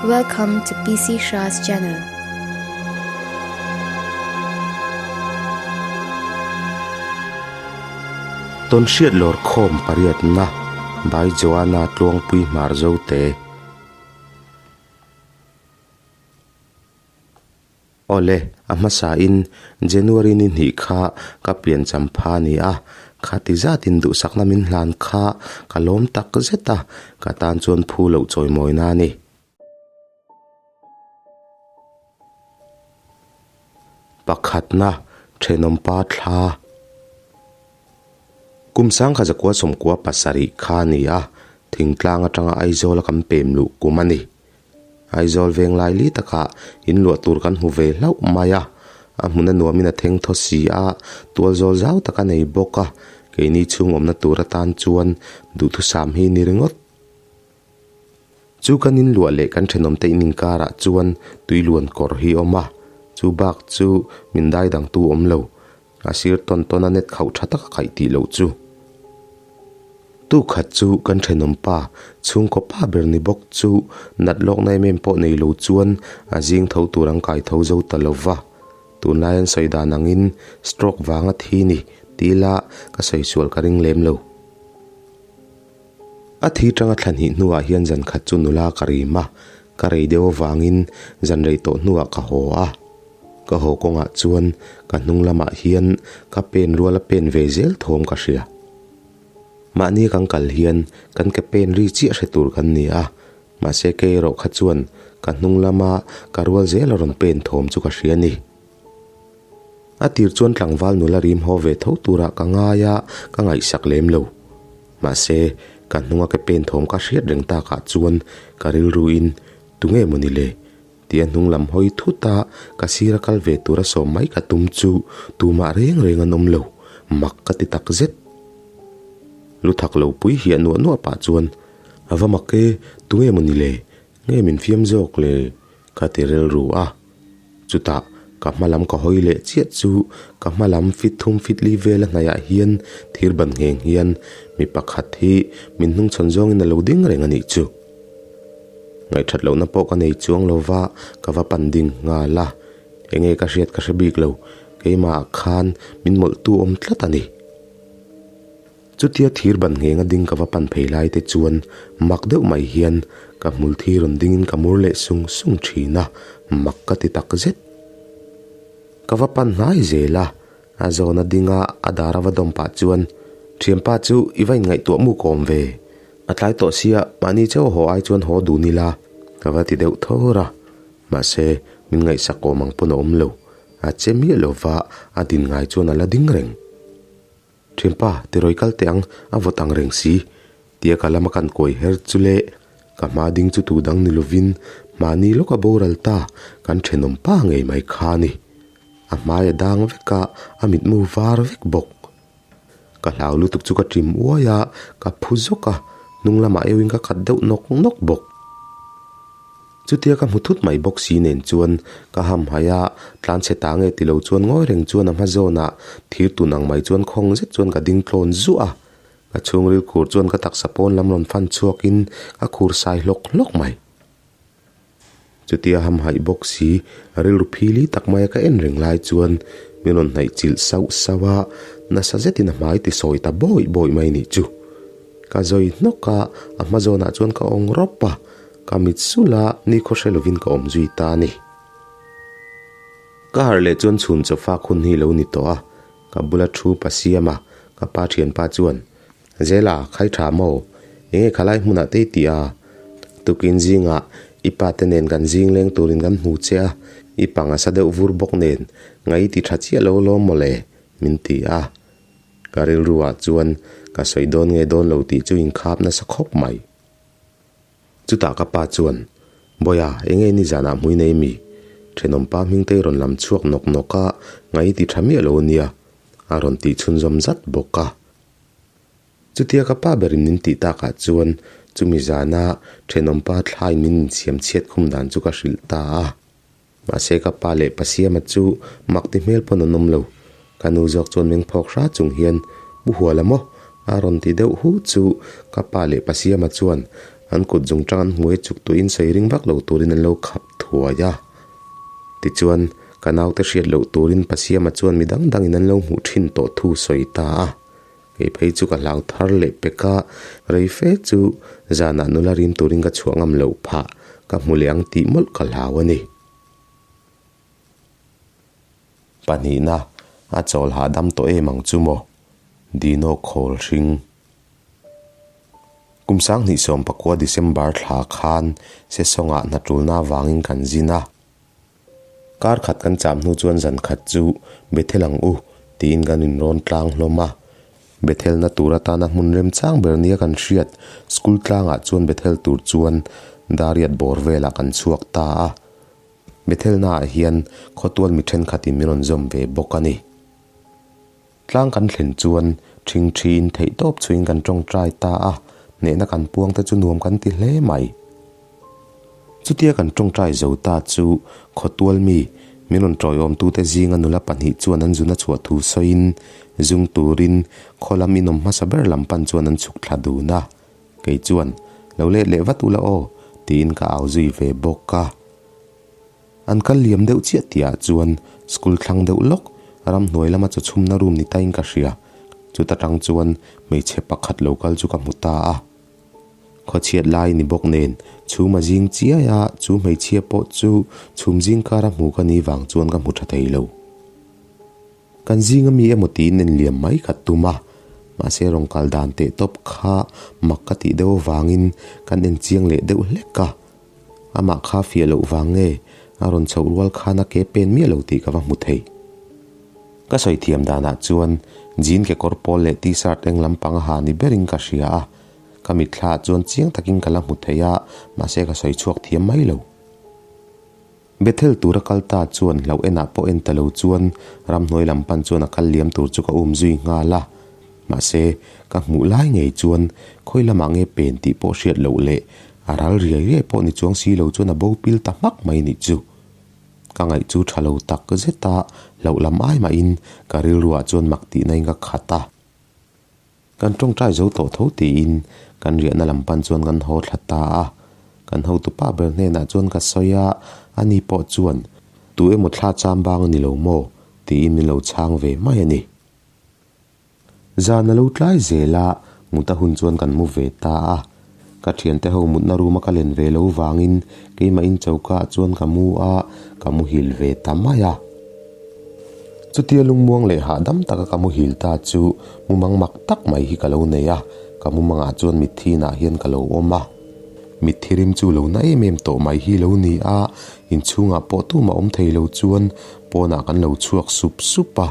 Welcome to PC Shah's channel. Tawnhriat lawrkhawm pariatna by Joanna Tluangpui Hmarzote. Awle, a hmasain January ni hnih kha ka pian champha a ni a, khati zatin duhsakna min hlan kha ka lawm tak zet a, ka tan chuan phu loh chawimawina a ni. Pakhatna, thenawmpa thla. Kum sangkha zakua sawmkua pasarih kha a ni a, thingtlang atanga Aizawla kan pem luh kum a ni. Aizawl veng lai li takah in luah tur kan hmu ve hlauh mai a, a hmun a nuamin a theng thaw si a, tual zawl zau tak a nei bawk a, keini chhung awmna tur atan chuan duhthusam hi ni ringawt. Chu kan in luah leh kan thenawmte in inkarah chuan tui luan kawr hi a awm a, chu bak chu min dai dangtu awm lo, A sir tawn tawn a net khauh tha tak a kaih tih loh chu. Tu khat chu kan thenawm pa, chhungkaw pa ber ni bawk chu nat lawkna em em pawh nei lo chuan a zing tho tur an kai tho zo ta lo va. Tunlai an sawi dan angin stroke vanga thi ni ti ila ka sawi sual ka ring lem lo. A thi tanga thla hnih hnuah hian zan khat chu nula ka rim a, ka rei deuh avangin zan rei tawh hnuah ka haw a. Ka haw kawngah chuan ka hnung lamah hian ka pen rual a pen ve zel thawm ka hria. Mahni kan kal hian kan ke pen ri chiah hre tur kan ni a, mahse kei erawh kha chuan ka hnung lama ka rual zel a rawn pen thawm chu ka hria a ni. A tir chuan tlangval nula rim haw ve tho turah ka ngai a, ka ngaihsak lem lo. Mahse, ka hnunga ke pen thawm ka hriat reng takah chuan ka rilruin tunge mawni le? Tia hnung lam hawi thut a, ka sira kal ve tura sawm mai ka tum chu tumah reng reng an awm lo, mak ka ti tak zet. Lu thak lo pui hiah nuah nuah pah chuan, A va mak e, tunge maw ni le? Nge min fiam zawk le? Ka ti rilru a. Chutah ka hma lam ka hawi leh chiah chu ka hma lam fit thum fit li vela hnaiah hian thir ban ngheng hian mi pakhat hi min hnungchhawn zawngin a lo ding reng a nih chu. Ngaihthat lohna pawh ka nei chuang lo va, ka va pan ding nghal a. Enge ka hriat ka hre bik lo, keimahah khan min mawlhtu awm tlat a ni. Chutia thir ban nghenga ding ka va pan phei lai te chuan mak deuh mai hian ka hmul thi rawn dingin ka mur leh sung sung thin a, mak ka ti tak zet. Ka va pan hnai zel a, a zawna dinga a dar a va dawm pah chuan, Thianpa chu i va inngaihtuah mu kawm ve, A tlai tawh sia, mahni chauh haw ai chuan haw dun ila, ka va ti deuh thawr a. Mahse, min ngaihsak awm ang pawn a awm lo. A che miah lo va, a din ngai chuan a la ding reng. Thianpa, tirawi kal teh ang, a vawt ang reng si, tia ka lama kan kuai her chu le, ka hma ding chu tu dang ni lovin mahni lawka boral ta kan thenawm pa ngei mai kha a ni. A hmai a dang vek a, a mitmu var vek bawk. Ka hlau lutuk chu ka ṭim uai a, ka phu zawk a, hnung lamah euhin ka khat deuh nawk nawk bawk. Chutia ka hmu thut mai bawk si nen chuan ka hamhaih a, tlanchhe ta nge tilo chuan ngawi reng chuan a hma zawnah thir tun ang mai chuan khawng zet chuan ka ding tlawn zuah a. Ka chhungril khur chuan ka taksa pawn lam rawn fan chhuakin ka khur sai hlawk hlawk mai. Chutia hamhaih bawk si, rilru phili tak maia ka en reng lai chuan min rawn hnaih chilh sauh sauh a, nasa zetin a hmai ti sawi ta bawih bawih mai nih chu. Ka zawi hnawk a, a hma zawnah chuan ka awng rawp a, ka mit sulh a, nikhaw hre lovin ka awm zui ta a ni. Ka harh leh chuan chhun chawfak hun hi lo ni tawh a, ka bula thu pa siam a, ka pa thianpa chuan, Zela, khai tha maw? Enge khalai hmunah te i tih a? Tukin zingah i pa te nen kan zing leng turin kan hmu che a, i pang a sa deuh vur bawk nen ngai i ti tha chiah lo lawm maw le? min ti a. Ka rilruah chuan ka sawi dawn nge dawn lo tih chu inkhap nasa khawp mai. Chutah ka pa chuan, Bawiha, enge ni zanah hmui nei mi? Thenawmpa hmingtei rawn lam chhuak nawk nawk a, ngai ti tha miah lo a nia, a rawn tih chhunzawm zat bawk a. Chutia ka pa berin min tih takah chuan chumi zana thenawmpa thlai min insiam chhiat khum dan chu ka hrilh ta a. Mahse ka pa leh pa Siama chu mak ti hmel pawn an awm lo. Ka nu zawk chuan meng phawk hra chung hian, Pu Huala maw? a rawn ti deuh hu chu ka pa leh pa Siama chuan An kut zungtang an hmuai chuk tuin sawi ring vak lo turin an lo khap thuai a. Tichuan, ka naute hriat loh turin Pasiama chuan mi dang dangin an lo hmuh thin tawh thu sawi ta a. Kei phei chu ka hlau thar leh pek a, rei fe chu zanah nula rim turin ka chhuah ngam loh phah, ka hmu leh ang tih mawlh ka hlau a ni. Pahnihna, a chawl hahdam tawh em ang chu maw? Dino khawl hring. Kum 2019 December thla khan Sesawngah hna tulna avangin kan zin a. Kar khat kan cham hnu chuan zan khat chu Bethel ang u tiin kan inrawn tlang hlawm a. Bethelna tur atana hmun remchang ber nia kan hriat school tlangah chuan Bethel tur chuan Dariat bawr velah kan chhuak ta a. Bethelnaah hian khawtual mi thenkhatin min rawn zawm ve bawk a ni. Tlang kan thlen chuan ṭhingṭhiin theihtawp chhuiin kan ṭawngṭai ta a, hnehna kan puang te chu nuam kan ti hle mai. Chutia kan ṭawngṭai zo ta chu khawtual mi min rawn ṭawiawmtute zinga nula pahnih chuan an zuna chhuah thu sawiin zung turin khaw lam inawm hmasa ber lam pan chuan an chhuk thla dun a. Kei chuan, Lo let leh vat ula aw, tiin ka au zui ve bawk a. An kal liam deuh chiah tihah chuan school thlang deuh lawk, ramhnuai lama chaw chhumna room ni tain ka hria. Chuta tang chuan hmeichhe pakhat lo kal chu ka hmu ta a. Khawchhiat lai ni bawk nen chhum a zing chiai a, chu hmeichhia pawh chu chhum zing kara hmu ka ni vang chuan ka hmu tha thei lo. Kan zinga mi emaw tiin en liam mai ka tum a, mahse rawn kal dan teh tawp kha mak ka tih deuh avangin kan en chiang leh deuh hlek a. Amah kha fiah loh vang nge a rawn chhoh rual khan a ke pen miah lo tih ka va hmu thei. Ka sawi thiam danah chuan jean kekawr pawl leh t-shirt eng lampang a ha ni berin ka hria a, ka mitthlaah chuan chiang takin ka la hmu thei a, mahse ka sawi chhuak thiam mai lo. Bethel tura kal ta chuan hlauh enah pawh en ta lo chuan ramhnuai lam pan chuan a kal liam tur chu ka um zui nghal a. Mahse, ka hmuh lai ngei chuan khawi lamah nge pen tih pawh hriat loh leh a ral riai riai pawh ni chuang si lo chuan a bo pil ta hmak mai nih chu. Ka ngaih chu tha lo tak zet a, hlauh lam ai mahin ka rilruah chuan mak tihna in ka khat a. Kan tawngtai zo tawh tho tiin kan riahna lam pan chuan kan haw thla ta a. Kan hotupa ber hnenah chuan ka sawi a, ani pawh chuan, Tu emaw thla cham bang a ni lo maw? tiin min lo chhang ve mai a ni. Zan a lo tlai zel a, mut a hun chuan kan mu ve ta a. Ka thiante ho mutna room a ka len ve lo vangin keimah in choka ah chuan ka mu a, ka muhil ve ta mai a. Chutia lungmuang leh hahdam taka ka muhil ta chu mumang mak tak mai hi ka lo nei a, ka mumangah chuan mitthi inah hian ka lo awm a. Mitthi rim chu lo na em em tawh mai hi lo ni a, inchhungah pawh tumah awm thei lo chuan pawnah kan lo chhuak sup sup a.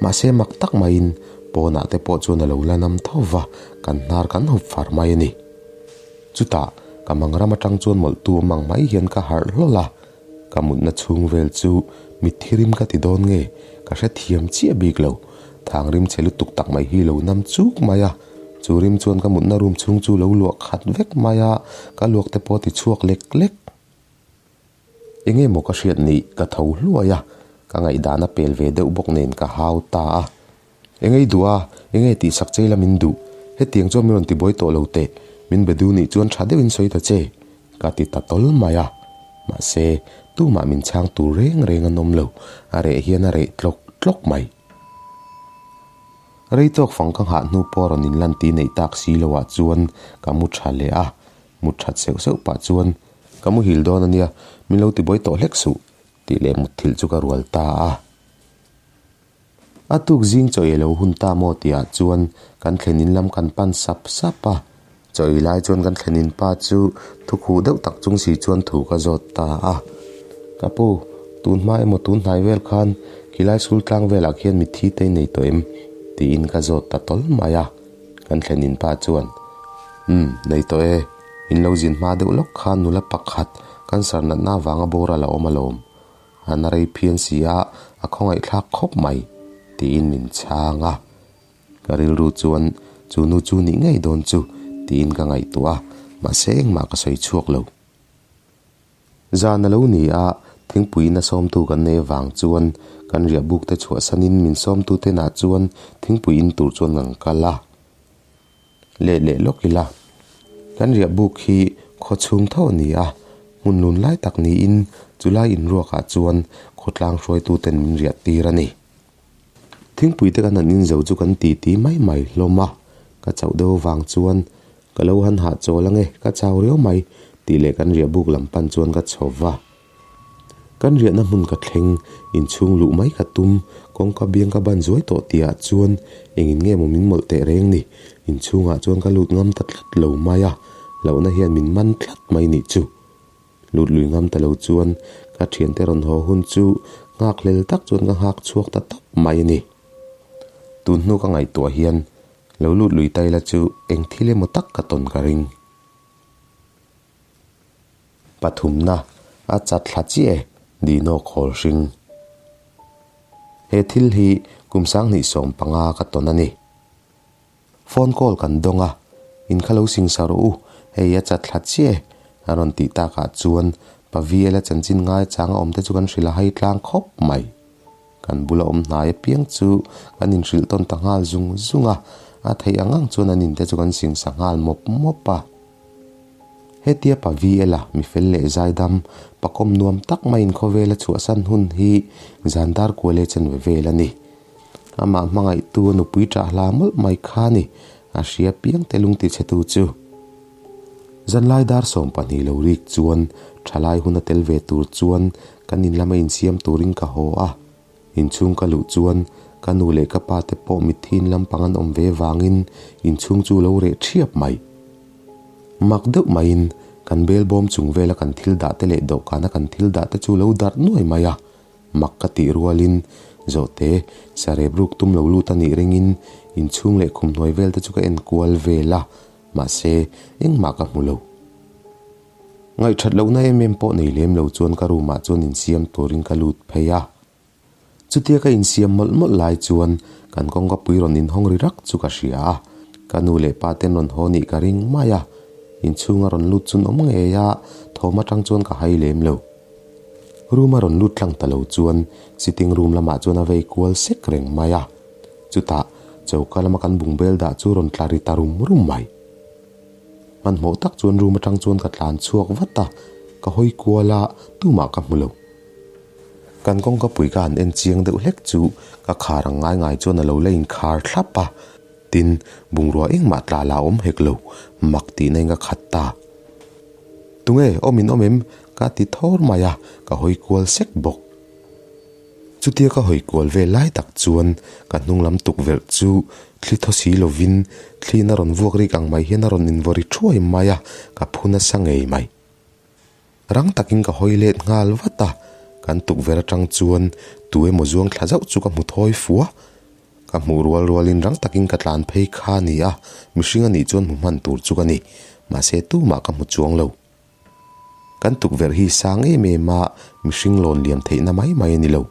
Mahse mak tak maiin pawnah te pawh chuan a lo la nam tho va, kan hnar kan hup far mai a ni. Chutah ka mang ram atang chuan mawlhtu awm ang mai hian ka harh hlawl a, ka mutna chhung vel chu mitthi rim ka ti dawn nge ka hrethiam chiah bik lo. Thang rim chhe lutuk tak mai hi lo nam chuk mai a, chu rim chuan ka mutna room chhung chu lo luah khat vek mai a, ka luak te pawh a ti chhuak lek lek. Enge maw ka hriat nih ka tho hluai a, ka ngaihdan a pel ve deuh bawk nen ka hau ta a. Enge i duh a, enge tih sak che ila min duh, hetiang chuan min rawn ti buai tawh lo teh, min be duh nih chuan tha deuhin sawi ta che, ka ti ta tawl mai a. Mahse, tumah min chhang tur reng reng an awm lo, a reh hian a reh tlawk tlawk mai. Rei tawk fang ka nghah hnu pawh rawn inlan ti neih tak si loah chuan ka mu tha leh a, Mut that seuh seuh pah chuan, Ka muhil dawn a nia, min lo tibuai tawh hlek suh, tih leh mutthilh chu ka rual ta a. A tuk zing chaw ei lo hun ta maw tihah chuan kan thlen in lam kan pan sap sap a. Chaw ei lai chuan kan thlen in pa chu thu khuh deuh tak chung si chuan thu ka zawt ta a. Ka pu, tun hma emaw tun hnai vel khan khilai sul tlang velah khian mitthi te i nei tawh em? tiin ka zawt ta tawl mai a. Kan thlen in pa chuan, Umm, nei tawh e, in lo zin hma deuh lawk khan nula pakhat cancer natna avanga boral a awm alawm. A na rei phian si a, a khawngaihthlak khawp mai, tiin min chhang a. Ka rilru chuan chu nu chu nih ngei dawn chu, tiin ka ngaihtuah a, mahse engmah ka sawi chhuak lo. Zan a lo ni a, thingpuiin a sawmtu kan nei avang chuan kan riah buk te chhuahsanin min sawmtu te nah chuan thingpui in tur chuan kan kal a, let leh lawk ila. Kan riah buk hi khaw chhung tho a ni a, hmun lun lai tak niin chulai inruakah chuan khawtlang hruaituten min riah tir a ni. Thingpui te kan han inzo chu kan titi mai mai hlawm a, ka chauh deuh avang chuan ka lo han hahchawl ange, ka chau riau mai tih leh kan riah buk lam pan chuan ka chho va. Kan riahna hmun ka thleng, inchhung luh mai ka tum, kawngka biang ka ban zuai tawh tihah chuan engin nge maw min mawlh teh reng ni, inchhungah chuan ka lut ngam ta tlat lo mai a, hlauhna hian min man tlat mai nih chu. Lut lui ngam ta lo chuan ka thiante rawn haw hun chu nghak hlel tak chuan ka nghak chhuak ta tawp mai a ni. Tun hnu ka ngaihtuah hian lo lut lui ta ila chu eng thil emaw tak ka tawn ka ring. Pathumna, a chat thla chiah e, Dino khawl hring. He thil hi kum 2015 ka tawn a ni. Phone call kan dawng a, In kha lo sing sa rawh u, hei a chat thla chiah e, a rawn tih takah chuan Paviela chanchin ngai chang a awm te chu kan hrilh a hai tlang khawp mai. Kan bula awm hnai apiang chu kan inhrilh tawn ta nghal zung zung a, a theih ang ang chuan an inte chu kan sing sa nghal mawp mawp a. Hetia pa VL-a mi fel leh zaidam, pakawm nuam tak maiin khawvela chhuahsan hun hi zan dar kual e chen ve vel a ni. Amah hmangaihtu a nupui ṭah hla mawlh mai kha a ni, a hria piang te lung tichhetu chu. Zanlai dar 12 lo rik chuan ṭhalai hun a tel ve tur chuan kan in lama insiam turin ka haw a. Inchhung ka luh chuan ka nu leh ka pa te pawh mitthi in lampang an awm ve vangin inchhung chu lo reh ṭhiap mai. Mak deuh maiin kan bel bawm chung vela kan thil dah te leh dawhkana kan thil dah te chu lo darh nuai mai a. Mak ka tih rualin Zawhte sarep ruk tum lo lut a nih ringin inchhung leh khum hnuai vel te chu ka en kual vel a, mahse engmah ka hmu lo. Ngaihthat lohna em em pawh nei lem lo chuan ka room ah chuan insiam turin ka lut phei a. Chutia ka insiam mawlh mawlh lai chuan kan kawngka pui rawn inhawng ri rak chu ka hria a, ka nu leh pa ten rawn haw nih ka ring mai a, inchhunga rawn lut chun awm ngei a, thawm atang chuan ka hai lem lo. Room a rawn lut tlang ta lo chuan sitting room lamah chuan a vei kual sek reng mai a, chutah choka lama kan bungbel dah chu rawn tla ri ta rum rum mai. Hmanhmawh tak chuan room atang chuan ka tlan chhuak vat a, ka hawi kual a, tumah ka hmu lo. Kan kawngka pui ka han en chiang deuh hlek chu ka khar ang ngai ngai chuan a lo la inkhar thlap a, tin, bungrua engmah tla la awm hek lo, mak tihna in ka khat ta. Tunge, awm in awm em? ka ti thawr mai a, ka hawi kual sek bawk. Chutia ka hawi kual vel lai tak chuan ka hnung lam tukverh chu thli thaw si lovin thliin a rawn vuak rik ang mai hian a rawn invaw ri thuai mai a, ka phu nasa ngei mai. Rang takin ka hawi let nghal vat a, kan tukverh atang chuan tu emaw zuang thla zauh chu ka hmu thawi fu a. Ka hmuh rual rualin rang takin ka tlan phei kha a ni a, mihring a nih chuan hmu hman tur chu ka ni, mahse tumah ka hmu chuang lo. Kan tukverh hi sang em em a, mihring lawn liam theihna mai mai a ni lo.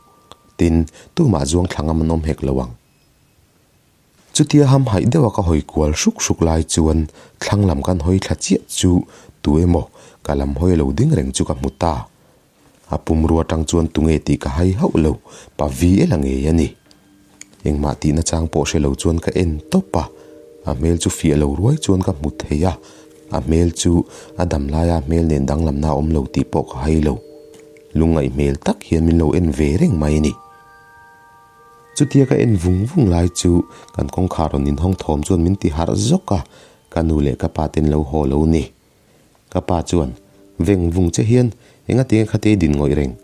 Tin, tumah zuang thla ngam an awm hek lo ang. Chutia hamhaih deuha ka hawi kual hruk hruk lai chuan thlang lam kan hawi thla chiah chu tu emaw ka lam hawi lo ding reng chu ka hmu ta. A pumrua atang chuan tunge tih ka hai hauh lo, pa vi ela ngei a ni. Engmah tihna chang pawh hre lo chuan ka en tawp a, a hmel chu fiah lo ruai chuan ka hmu thei a, a hmel chu a dam laia a hmel nen danglamna a awm lo tih pawh ka hai lo. Lungngaih hmel tak hian min lo en ve reng mai a ni. Chutia ka en vung vung lai chu kan kawngkhar rawn inhawng thawm chuan min ti harh zawk a, ka nu leh ka pa ten lo haw lo ni. Ka pa chuan, Veng vung che hian enga tinge kha te din ngawih reng?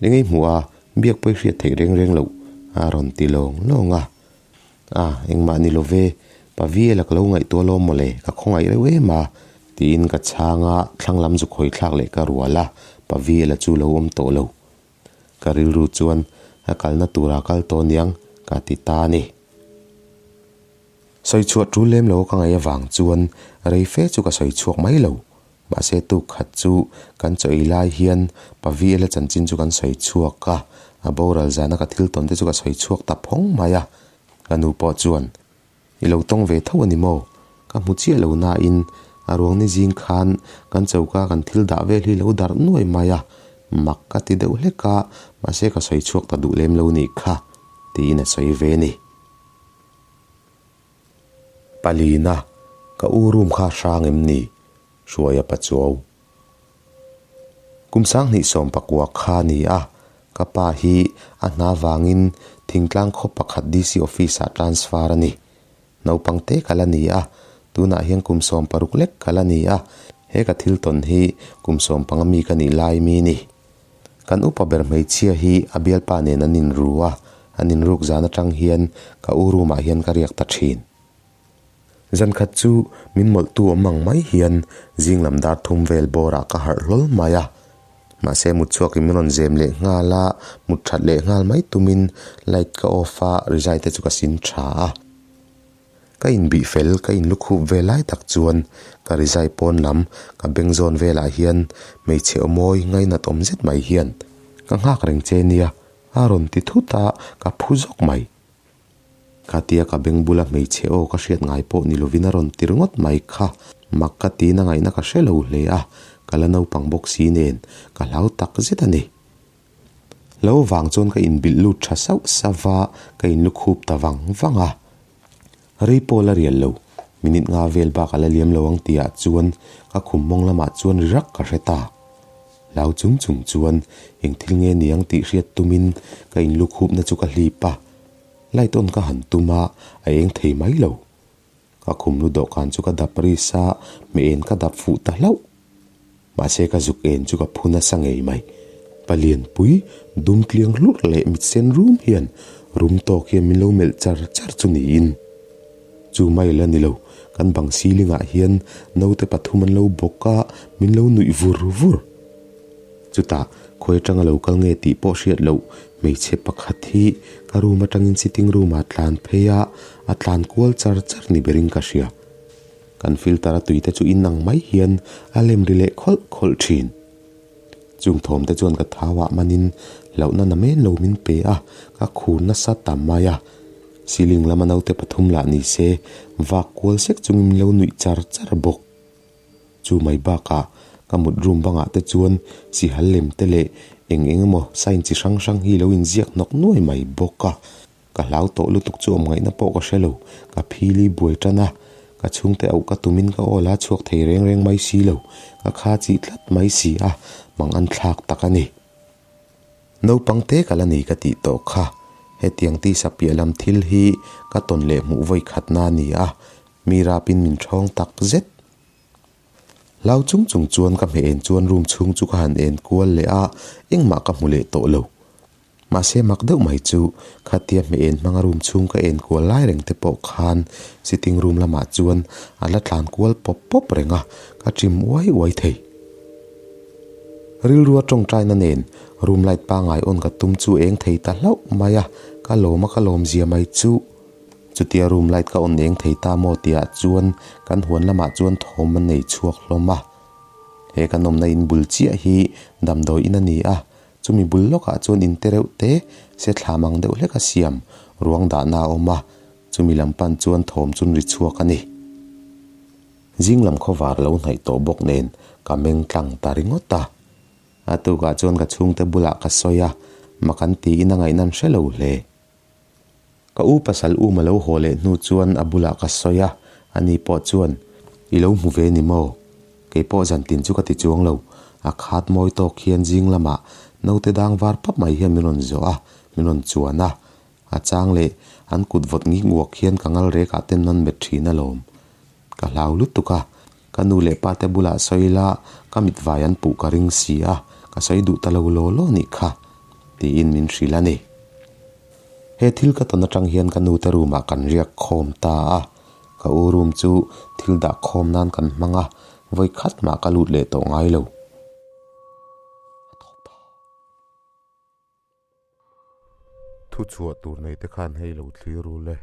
Engei hmuh a, biak pawi hriat theih reng reng loh a rawn ti lawng lawng a. A, engmah ni lo ve, pa Viela ka lo ngaihtuah lawm mawle, ka khawngaih reuh em a, tiin ka chhang a, thlang lam zuk hawi thlak leh ka rual a, pa Viela chu lo awm tawh lo. Ka rilru chuan a kalna tura kal tawh niang ka ti ta a ni. Sawi chhuah tul lem lo ka ngaih avang chuan rei fe chu ka sawi chhuak mai lo. Mahse tuk khat chu kan chaw ei lai hian Paviela chanchin chu kan sawi chhuak a, a boral zana ka thil tawn te chu ka sawi chhuak ta phawng mai a. Ka nu pawh chuan, I lo tawng ve tho a ni maw? Ka hmu chiah lo nain a ruang ni zing khan kan choka kan thil dah vel hi lo darh nuai mai a, mak ka ti deuh hlek a, mahse ka sawi chhuak ta duh lem lo nih kha, tiin a sawi ve a ni. Palina, ka u room kha hrang em ni? Hruaia Pachuau. Kum sanghnih sawm pakua kha a ni a, ka pa hi a hna vangin thingtlang khaw pakhat DC office ah transfer a ni. Naupang te ka la ni a, tunah hian kum 16 lek ka la ni a, he ka thil tawn hi kum 15 mi ka nih lai mi ni. Kan upa ber hmeichhia hi a bialpa nen an inru a, an inruk zan atang hian ka u room ah hian ka riak ta thin. Zan khat chu min mawlhtu awm ang mai hian zing lam dar thum vel bawrah ka harh hlawl mai a. Mahse mut chhuakin min rawn zem leh nghal a, mut that leh nghal mai tumin light ka off a, rizai te chu ka sin tha a. Ka inbih fel, ka inlukhup ve lai tak chuan ka rizai pawn lam ka beng zawn velah hian hmeichhe aw mawi ngainat awm zet mai hian ka nghak reng che nia a rawn ti thut a, ka phu zawk mai. Khatia ka beng bula hmeichhe aw ka hriat ngai pawh ni lovin a rawn tir ngawt mai kha. Mak ka tiin a ngaihna ka hre lo hle a, ka la naupang bawk si nen ka hlau tak zet a ni. Lo vang chuan ka inbilh lut tha sauh sauh va, ka inlukhup ta vang vang a. Rei pawh la rial lo, minute nga vel bak a la liam lo ang tihah chuan ka khum mawng lamah chuan ri rak ka hre ta. Hlau chung chung chuan eng thil nge niang tih hriat tumin ka inlukhupna chu ka hlip a. Light on ka han tum a, a eng thei mai lo. Ka khum lu dawhkan chu ka dap ris a, hmeh en ka dap fuh ta hlauh. Mahse ka zuk en chu ka phu nasa ngei mai. Palianpui dum tliang hlurh leh mit sen rum hian rum tawk hian min lo melh char char chu niin. Chu mai la ni lo, kan bang ceiling ah hian naute pathum an lo bawk a, min lo nuih vur vur. Chutah, khawi atanga lo kal nge tih pawh hriat loh hmeichhe pakhat hi ka room atangin sitting room ah tlan phei a, a tlan kual char char ni berin ka hria. Kan filter a tui te chu inang mai hian a lem ri leh khawlh khawlh thin. Chung thawm te chuan ka thau ah manin hlauhna na men lo min pe a, ka khur nasa ta mai a. Ceiling lama naute pathum lah ni se vak kual sek chungin min lo nuih char char bawk. Chu mai bakah ka mut room bangah te chuan sihal lem te leh eng eng emaw sign chi hrang hrang hi lo inziak hnawk nuai mai bawk a. Ka hlau tawh lutuk chu awm ngaihna pawh ka hre lo, ka phili buai tan a, ka chhungte auh ka tumin ka aw la chhuak thei reng reng mai si lo, ka kha chih tlat mai si a, mang an thlak tak a ni. Naupang te ka la nei ka tih tawh kha, hetiang tisa piah lam thil hi ka tawn leh hmuh vawi khatna a ni a, mi rapin min ṭhawng tak zet. Hlau chung chung chuan ka hmeh en chuan room chhung chu ka han en kual leh a, engmah ka hmu leh tawh lo. Mahse mak deuh mai chu khatia hmeh en hmanga room chhung ka en kual lai reng te pawh khan sitting room lamah chuan a la tlan kual pawp pawp reng a, ka ṭim uai uai thei. Rilrua tawngtaina nen room light pangngai on ka tum chu eng thei ta hlauh mai a, ka lawm a ka lawm zia mai chu. Chutia room light ka on eng thei ta maw tihah chuan kan huan lamah chuan thawm a nei chhuak hlawm a. He kan awmna in bul chiah hi damdawi in a ni a, chumi bul lawkah chuan in te reuh te se thlam ang deuh hlek a siam ruang dahna a awm a, chumi lam pan chuan thawm chu an ri chhuak a ni. Zing lam khawvar lo hnaih tawh bawk nen ka meng tlang ta ringawt a. A tukah chuan ka chhungte bulah ka sawi a, mak an tiin a ngaihna an hre lo hle. Ka u pasal um a lo haw leh hnu chuan a bulah ka sawi a, ani pawh chuan, I lo hmu ve ni maw? Kei pawh zantin chu ka ti chuang lo, a khat mawi tawk hian zing lamah naute dang var pap mai hian min rawn zawh a, min rawn chuan a. A chang leh an kut vawt ngik nguak hian ka ngal rekah ten an met thin alawm. Ka hlau lutuk a, ka nu leh pa te bulah sawi la ka mit vai an puh ka ring si a, ka sawi duh ta lo law law nih kha, tiin min hrilh a ni. He thil ka tawn atang hian ka nu te room ah kan riak khawm ta a, ka u room chu thil dah khawm nan kan hmang a, vawi khat mah ka lut leh tawh ngai lo. Thu chhuah tur nei te khan hei lo thlir ru le.